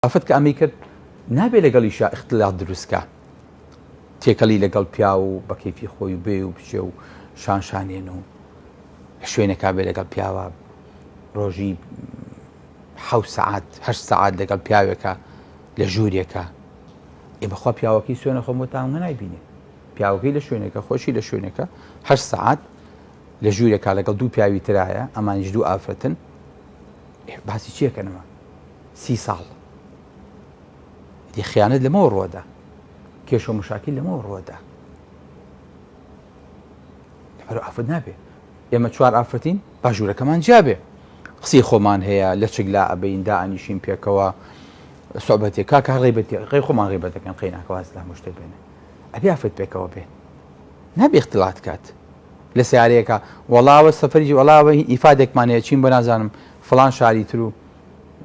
ئافرەت کە ئەمەی کرد نابێ لەگەڵیشا ئیختلاط دروست کا، تێکەڵی لەگەڵ پیاو و بە کەیفی خۆی و بێ و بچێ و شان شانێن و لە شوێنێکا بێ لەگەڵ پیاوە ڕۆژی حەو سەعات هەشت سەعات لەگەڵ پیاوێکە لە ژوورێکە. ئێ بەخوا پیاوەکەی سوێنە خۆم بۆ تاونگە نایبینێ. پیاوەکەی لە شوێنێکە خۆشی لە شوێنێکە هەشت سەعات لە ژوورێکا لەگەڵ دوو پیاوی ترایە ئەمانیش دوو ئافرەتن. باسی چیەکەنەوە؟ سی ساڵ دی خیانەت لەمەوە ڕوەدا کێشە مشاکل لەمەوە ڕوەدا لەبەر ئافرەت نابێ ئێمە چوار ئافرەتین با ژوورەکەمان جیابێ قسەی خۆمان هەیە لە چگلا ئەبین دا ئەنیشین پێکەوە سۆبەتێ کاکە غیبەتی غی خۆمان غیبەتەکەن قەیناکە واز لە هەموو شتێک بێنێ ئەبێ ئافرەت پێکەوە بێ نابێ اختلاط کات لە سیارەیەکە وەڵاوە سەفەری وەڵاوە ئیفادێکمان هەیە چین بۆ نازانم فڵان شاری تر و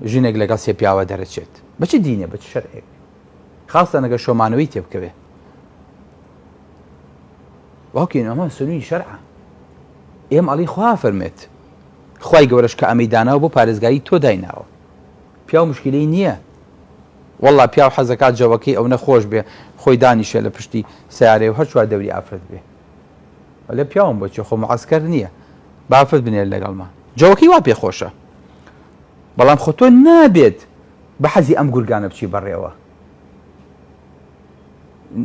ژنێک لەگەڵ سێ پیاوە دەرەچێت بە چ دینێ بە چ شەرعێک خاستە نەگە شۆمانەوەی تێ بکەوێ باوکین ئەمە سنووی شەرعە ئێم ئەڵی خوا فەرمێت خوای گەورەش کە ئەمەی داناوە بۆ پارێزگاری تۆ دایناوە پیاو مشکلەی نییە والله پیاو حەزەکات جەوەکەی ئەو نەخۆش بێ خۆی دانیشێ لە پشتی سیارەی و هەر چوار دەوری ئافرەت بێ وەلێ پیاوم بۆ چێ خۆ معسکەر نییە بافرت بنێر لەگەڵما جەوەکەی وا پێخۆشە بەڵام خۆ تۆ نابێت بە حەزی ئەم گورگانە بچی بەڕێوە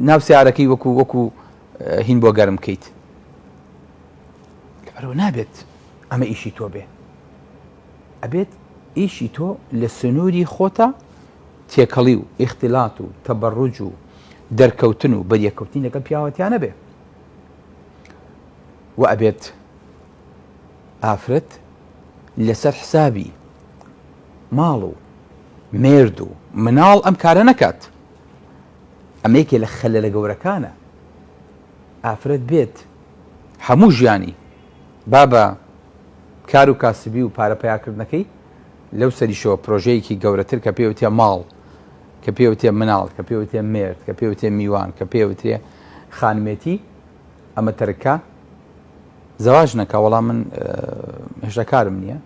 ناو سیارەکەی وەکو وەکو هین بۆ گەرم بکەیت لەبەرەوە نابێت ئەمە ئیشی تۆ بێ ئەبێت ئیشی تۆ لە سنووری خۆتە تێکەڵی و ئیختیلات و تەبەڕوج و دەرکەوتن و بەریەکەوتنی لەگەڵ پیاوەتیانە بێ و ئەبێت ئافرەت لەسەر حسابی ماڵ و مێرد و مناڵ ئەم کارە نەکات. ئەمە یەکێ لە خەلەلە گەورەکانە. ئافرەت بێت هەموو ژیانی با بە کار و کاسبی و پارە پەیاکردنەکەی لەو سەریشەوە پرۆژەیەکی گەورەتر کە پێوتێ ماڵ کە پێوتێ مناڵ کە پێوتێ مێرد کە پێوتێ میوان کە پێوترێ خانمێتی ئەمە تەرکە زەواج نەکا وەڵا من هێشتا کارم نییە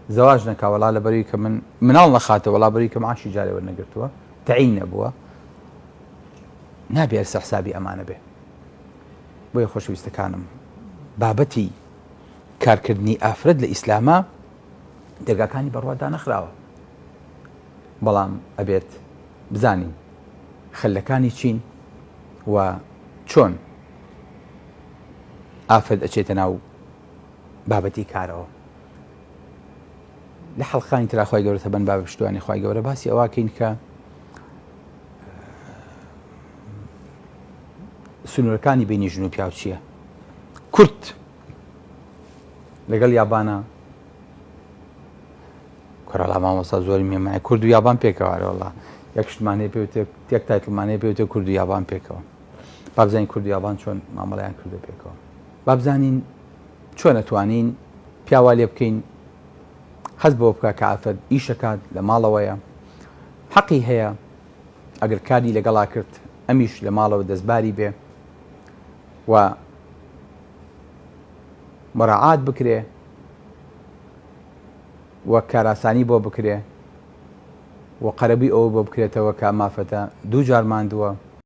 زەواج نەکا وەڵا لە بەروی کە من مناڵ نەخاتە وەڵا بەروی کە معاشی جارێ وەرنەگرتووە تەعین نەبووە نابێ ئەرسە حسابی ئەمانە بێ بۆیە خۆشەویستەکانم بابەتی کارکردنی ئافرەت لە ئیسلامە دەرگاکانی بەڕوا دانەخراوە بەڵام ئەبێت بزانین خەلەکانی چین و چۆن ئافرەت ئەچێتە ناو بابەتی کارەوە لە حەڵقانی ترا خوای گەورە تەبەن با پشتوانی خوای گەورە باسی ئەوە کەین کە سنوورەکانی بینی ژن و پیاو چییە کورت لەگەڵ یابانە کۆراڵا مامۆستا زۆری مێمای کورد و یابان پێکەوە وڵا یەک شتمانەیە پێوتێ تێک تایتڵمانەیە پێوتێ کورد و یابان پێکەوە با بزانین کورد و یابان چۆن مامەڵەیان کردو پێکەوە با بزانین چۆن ئەتوانین پیاوا لێ بکەین هەست بەوە بکە کە ئافرەت ئیشەکات لە ماڵەوەیە حەقی هەیە ئەگەر کاری لەگەڵا کرد ئەمیش لە ماڵەوە دەستباری بێ و مراعات بکرێ و کاراسانی بۆ بکرێ و قەرەبووی ئەوە بۆ بکرێتەوە کە مافەتە دوو جار ماندووە.